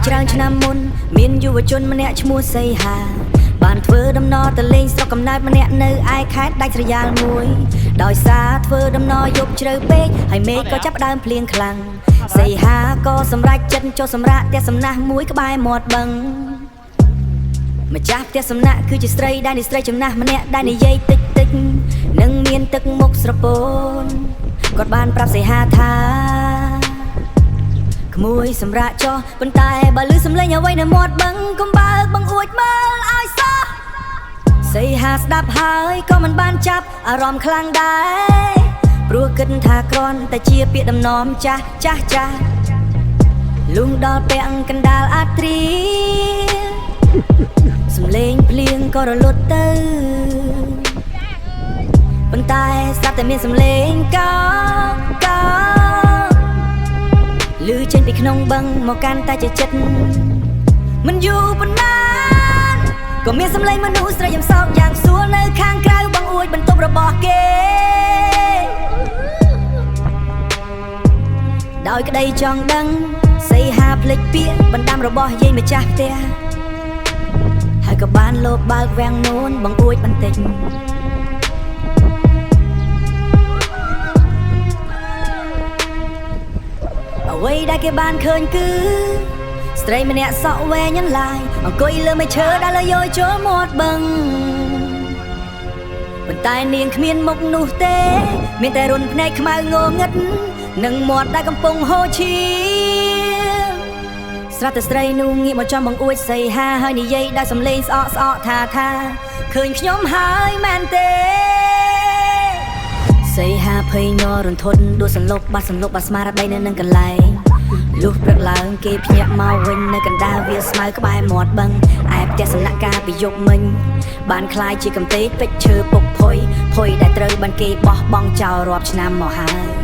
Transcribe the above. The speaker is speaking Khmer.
ច្រើនឆ្នាំមុនមានយុវជនម្នាក់ឈ្មោះសីហាបានធ្វើដំណរទៅលេងស្រុកកំណើតម្នាក់នៅឯខេត្តដាច់ស្រយាលមួយដោយសារធ្វើដំណរយប់ជ្រៅពេកហើយមេឃក៏ចាប់ផ្ដើមភ្លៀងខ្លាំងសីហាក៏សម្រេចចិត្តចុះសម្រាកផ្ទះសំណាស់មួយក្បែរមាត់បឹងម្ចាស់ផ្ទះសំណាក់គឺជាស្រីដែលនេះស្រីចំណាស់ម្នាក់ដែលនិយាយតិចតិចនិងមានទឹកមុខស្រពោនគាត់បានប្រាប់សីហាថាក្មួយសម្រាកចុះប៉ុន្តែបើលឺសំឡេងអ្វីនៅមាត់បឹងកុំបើកបង្អួចមើលឲ្យសោះសីហាស្ដាប់ហើយក៏មិនបានចាប់អារម្មណ៍ខ្លាំងដែរព្រោះគិតថាគ្រាន់តែជាពាក្យដំណំចាស់ចាស់ចាស់លុះដល់ពាក់កណ្ដាលអាទ្រីសំឡេងភ្លៀងក៏រលត់ទៅប៉ុន្តែស្រាប់តែមានសំឡេងកោកោលឺចេញពីក្នុងបឹងមកកាន់តែជាចិត្តមិនយូរប៉ុន្មានក៏មានសំឡេងមនុស្សស្រីយំសោកយ៉ាងសួលនៅខាងក្រៅបង្អួចបន្ទប់របស់គេដោយក្តីចង់ដឹងសីហាភ្លេចពាក្យបណ្ដាំរបស់យាយម្ចាស់ផ្ទះហើយក៏បានលបបើកវាំងនួនបង្អួចបន្តិចអ្វីដែលគេបានឃើញគឺស្ត្រីម្នាក់សក់វែងញឡាយអង្គុយលើមែឈើដែលលើយចូលមាត់បឹងប៉ុន្តែនាងគ្មានមុខនោះទេមានតែរុនភ្នែកខ្មៅងងឹតនិងមាត់ដែលកំពុងហូរឈាមស្រាប់តែស្រីនោះងាកមកចំបង្អួចសីហាហើយនិយាយដោយសំឡេងស្អកស្អកថាថាឃើញខ្ញុំហើយមែនទេសីហាភ័យញ័ររន្ធត់ដួលសន្លប់បាត់សន្លប់បាត់ស្មារតីនៅនឹងកន្លែងលុះព្រឹកឡើងគេភ្ញាក់មកវិញនៅកណ្ដាលវាលស្មៅក្បែរមាត់បឹងឯផ្ទះសំណាក់ការពីយប់មិញបានคล้ายជាកំទេចពេជ្រឈើពុកផុយផុយដែលត្រូវបានគេបោះបង់ចោលរាប់ឆ្នាំមកហើយ